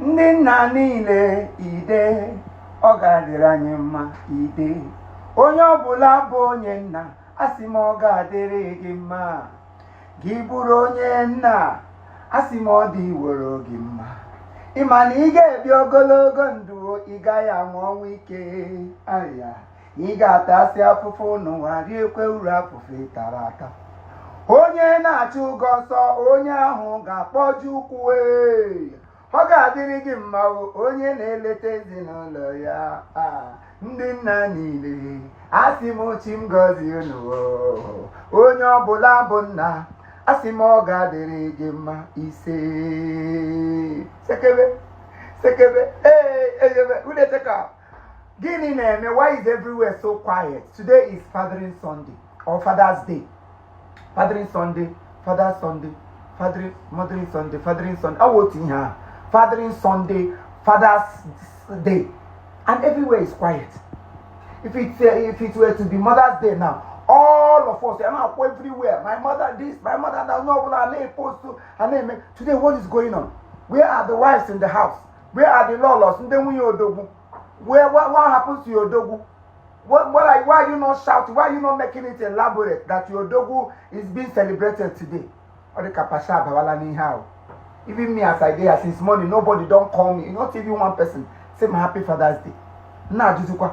Ndị nna niile, ide, ọ ga-adịrị anyị mma, ide. Onye ọbụla bụ onye nna, asị m ọ ga-adịrị gị mma. Gị bụrụ onye nna, asị m ọ dị woro gị mma. Ị ma na ị ga-ebi ogologo ndụ, ị gaghị anwụ ọnwụ ike aya. Ị ga-atasị afụfụ n'ụwa, riekwe uru afụfụ ị tara ata. Onye na-achụ gị ọsọ, onye ahụ ga-akpọju ụkwụ ee. Ọ ga-adịrị gị mma o, onye na-eleta ezinụlọ ya. Ah, ndị nna niile, asị m chi m gọzie unu o. Onye ọbụla bụ nna, asị m ọ ga-adịrị gị mma. Ise, sekebe sekebe ee, ejebe unu eteka. Gịnị na-eme? Why is everywhere so quiet? Today is Fathering Sunday or Father's Day. Fathering Sunday, Father's Sunday, Fathering, Mothering Sunday, Fathering Sunday. Ọ wụ otu ihe ahụ. Fathering Sunday, Father's Day, and everywhere is quiet. If it were to be Mother's Day now, all of us are now everywhere. My mother this, my mother that. No, na post and na-eme. Today, what is going on? Where are the wives in the house? Where are the lolos? Ndị nwunye odogwu? Where what happens to your odogwu? Why are you not shouting? Why are you not making it elaborate that your odogwu is being celebrated today? Ọ dị ka pasha abawala n'ihe ahụ. Even me, as I dey here since morning, nobody don call me, not even one person say my happy Father's Day. Nna, ajụzikwa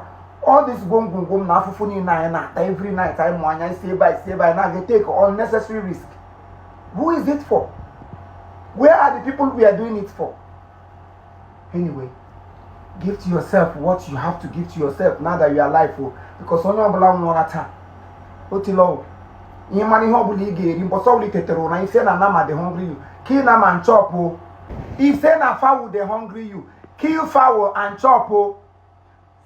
all this gwomgwomgwom na afụfụ niile anyị na-ata every night, anyị mụ anya isi ebe a, isi ebe anyị na-aga take unnecessary risk. Who is it for? Where are the people we are doing it for? Anyway, give to yourself what you have to give to yourself now that you are alive o, because onye ọbụla nwụọra taa o tila o. Ihe mara ihe ọbụla ị ga-eri mbọsọ ọbụla ị tetere ụra, ise na nama dey hungry you, kill nama and chop o. Ise na fowl dey hungry you, kill fowl and chop o.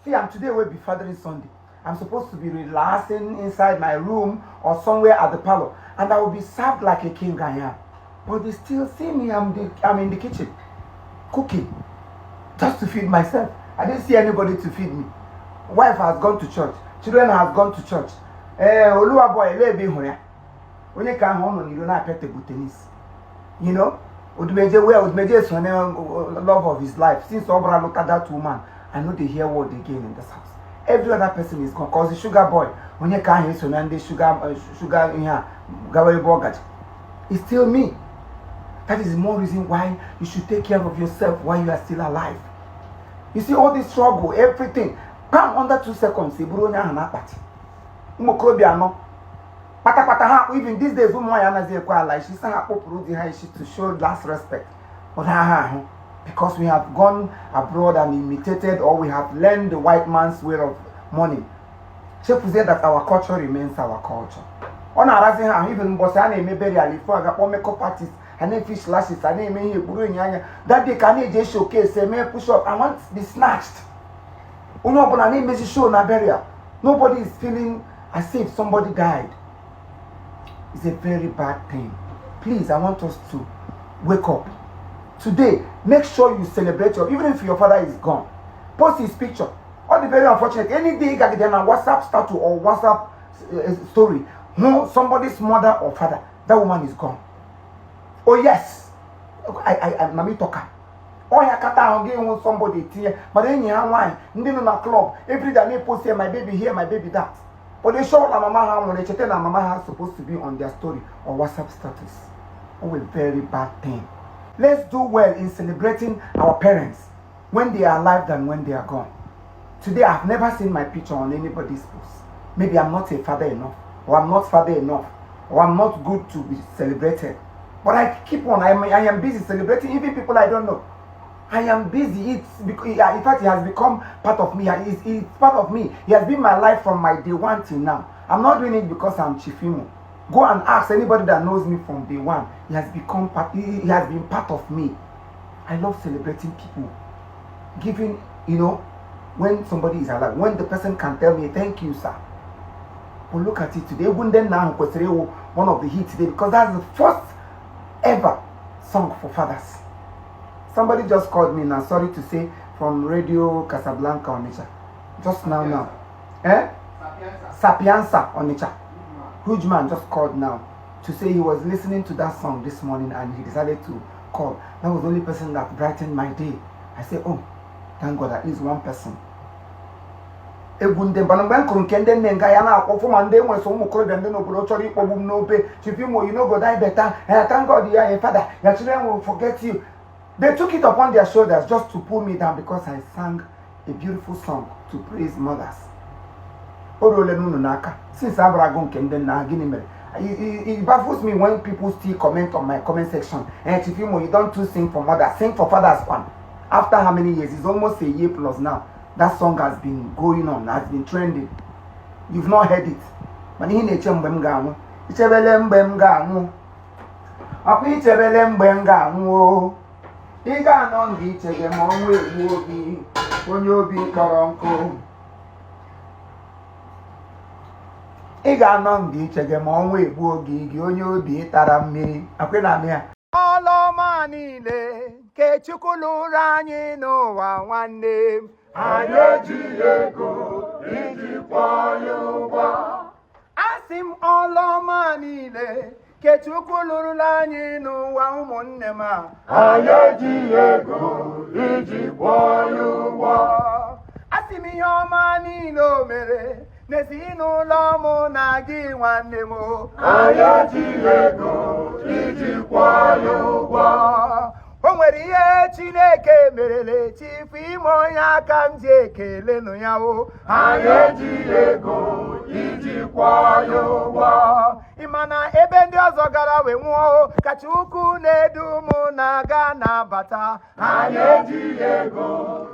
See am, today wey be Fathering Sunday, I'm supposed to be relaxing inside my room or somewhere at the parlour, and I will be served like a king I am, but they still see me, I'm in the kitchen cooking just to feed myself. I didn't see anybody to feed me. Wife has gone to church, children has gone to church. Ee, Oluwa boy, ele ebe ị hụrụ ya? Onye ka ahụ ọ nọ n'iro na-apịa table tennis. Odumeje, where Odumeje so na love of his life, since ọ bụla look at that woman, I no dey hear word again in this house. Every other person is gone, 'cause the sugar boy, onye ka ahụ eso na ndị sugar sugar ihe a gawa ebe ọ gaji. It's still me. That is more reason why you should take care of yourself while you are still alive. You see all this struggle, everything, bam, under 2 seconds, ị bụrụ onye ahụ na-akpati. Ụmụ okorobịa anọ kpatakpata ha. Even these days, ụmụ nwaanyị anaghị ekwe ala isi sị ha kpụpụrụ di ha isi to show last respect, but ha ha ahụ, because we have gone abroad and imitated or we have learned the white man's way of mourning, chefuzie that our culture remains our culture. Ọ na-arazi ha ahụ. Even mbọsị a na-eme burial, ifo a ga-akpọ makeup artist, a na-efish lashes, a na-eme ihe ekpuru enyi anya. That day ka a na-eji showcase eme push up. I want be snatched. Onye ọbụla na-emezi show na burial. Nobody is feeling as if somebody died. It's a very bad thing. Please, I want us to wake up today. Make sure you celebrate your, even if your father is gone, post his picture. All the very unfortunate, any day ị gagide na WhatsApp status or WhatsApp story hụ somebody's mother or father, that woman is gone. Oh yes, I na me talk am. Ọhịa kata ahụ gị hụ somebody tinye mana enyi ha nwaanyị ndị nọ na club every day na-epost here, my baby here, my baby that, but they show na mama ha nwụrụ, echeta na mama ha supposed to be on their story or WhatsApp status. Oh, a very bad thing. Let's do well in celebrating our parents when they are alive than when they are gone. Today, I've never seen my picture on anybody's post. Maybe I'm not a father enough, or I'm not father enough, or I'm not good to be celebrated, but I keep on. I am busy celebrating even people I don't know. I am busy. It's because, in fact, it has become part of me. It's part of me. It has been my life from my day one till now. I'm not doing it because I'm Chief Imo. Go and ask anybody that knows me from day one. It has become part. It has been part of me. I love celebrating people, giving. When somebody is alive, when the person can tell me, "Thank you, sir." But look at it today. Egwu ndị nna ahụ kwesịrị ịwụ one of the hits today, because that's the first ever song for fathers. Somebody just called me now, sorry to say, from Radio Casablanca, Onitsha. Just now, now. Eh? Sapienza, Onitsha. Huge man just called now to say he was listening to that song this morning and he decided to call. That was the only person that brightened my day. I say, "Oh, thank God, at least one person." Egwu ndị mba, mgbe m kụrụ nke ndị nne nga ya na-akwụ ma ndị nwere so ụmụ okorobịa ndị n'obodo chọrọ ịkpọgbu m n'obe. "Chief Imo, you no go die better. Eh, thank God you are a father. Your children will forget you." They took it upon their shoulders just to pull me down because I sang a beautiful song to praise mothers. O ruole n'unu n'aka since abụrụ agụ nke ndị nna ha. Gịnị mere? It baffles me when people still comment on my comment section, "Eh, Chief Imo, you don too sing for mothers, sing for fathers one." After how many years? It's almost a year plus now that song has been going on, has been trending. You've not heard it. Mana ihe na-eche mgbe m ga-anwụ, ichebele mgbe m ga-anwụ, ọkwa ichebele mgbe m ga-anwụ o, ị ga-anọ nga ichebe ma ọnwụ egbuo gị, onye obi kpọrọ nkụ. Ị ga-anọ nga ichege ma ọnwụ egbuo gị, gị onye obi tara mmiri akwe na amị ya. Ọlụ ọma niile nke Chukwu lụrụ anyị n'ụwa, nwanne m, Anyị ejighị ego iji kwụọ ya ụgwọ. Asị m, ọlụ ọma niile nke Chukwu lụrụla anyị n'ụwa, ụmụnne m a, Anyị ejighị ego iji kwụọ ya ụgwọ. Asị m, ihe ọma niile o mere n'ezinụlọ mụ na gị, nwanne m o. Anyị ejighị ego iji kwụọ ya ụgwọ. O nwere ihe Chineke merele Chief Imo, onye aka m ji ekelenụ ya o. Anyị ejighị ego iji kwụọ ya ụgwọ. Ị ma na ebe ndị ọzọ gara wee nwụọ, ka Chukwu na-edu mụ na-aga na-abata. Anyị ejighị ego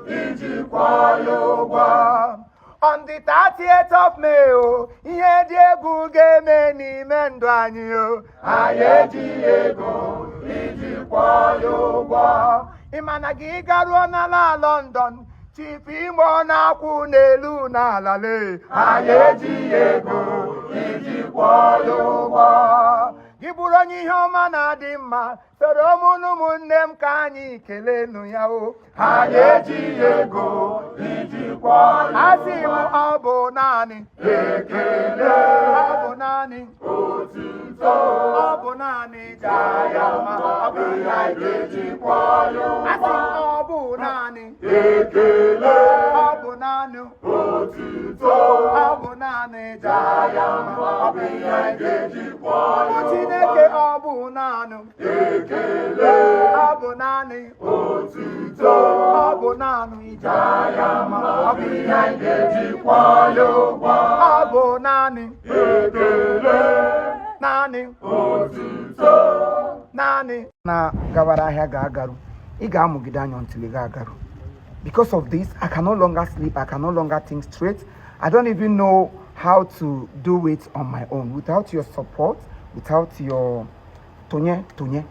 iji kwụọ ya ụgwọ. On the 30th of May o, ihe dị egwu ga-eme n'ime ndụ anyị o. Anyị ejighị ego iji kwụọ ya ụgwọ. Ị ma na gị garuo n'ala London, Chief Imo na-akwụ n'elu n'ala lee. Anyị ejighị ego iji kwụọ ya ụgwọ. Gị bụrụ onye ihe ọma na-adị mma, soro mụ na ụmụnne m ka anyị kelenu ya o. Anyị ejighị ego iji kwụọ ya Asị m, ụgwọ. ọ bụ naanị Ekele, ọ bụ naanị otuto, ọ bụ naanị jaa ya mma, ọ bụ ihe anyị ga-eji kwụọ ya Asị ụgwọ. m, ọ bụ naanị Ekele, ọ bụ naanị otuto, ọ bụ naanị jaa ya mma, ọ bụ ihe anyị ga-eji kwụọ Ụmụ ya Chineke, ọ bụ naanị Ekele, ọ bụ naanị otuto, ọ bụ naanị jaa ya mma, ọ bụ ihe anyị ga-eji kwụọ ya ụgwọ. Ọ bụ naanị Ekele, naanị otuto, naanị na gawara ahịa ga-agaru. Ị ga-amụgide anya until ị ga-agaru. Because of this, I can no longer sleep. I can no longer think straight. I don't even know how to do it on my own without your support, without your tonye tonye.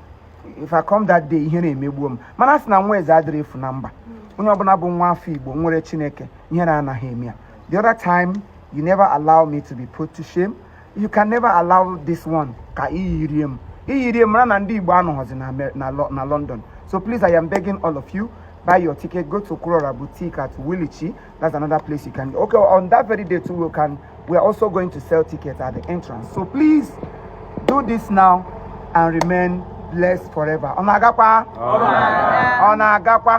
If I come that day, ihere emegbuo m. Mana a sị na nwa eze adịrị efu na mba. Onye ọbụla bụ nwa afọ Igbo nwere Chineke, ihere anaghị eme ya. The other time, you never allow me to be put to shame. You can never allow this one ka iyirie m, iyirie m, mara na ndị Igbo anọghọzi na London. So please, I am begging all of you, buy your ticket. Go to Kurora Boutique at Willichi. That's another place you can. Okay, on that very day too, we are also going to sell tickets at the entrance. So please do this now and remain blessed forever. Ọ na-agakwa, ọ na-agakwa.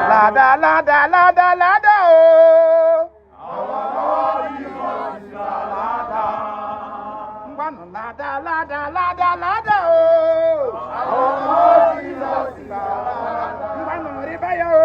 Lada lada lada lada o. Ngwanụ, lada lada lada lada o. Ngwanụ, rịba ya o.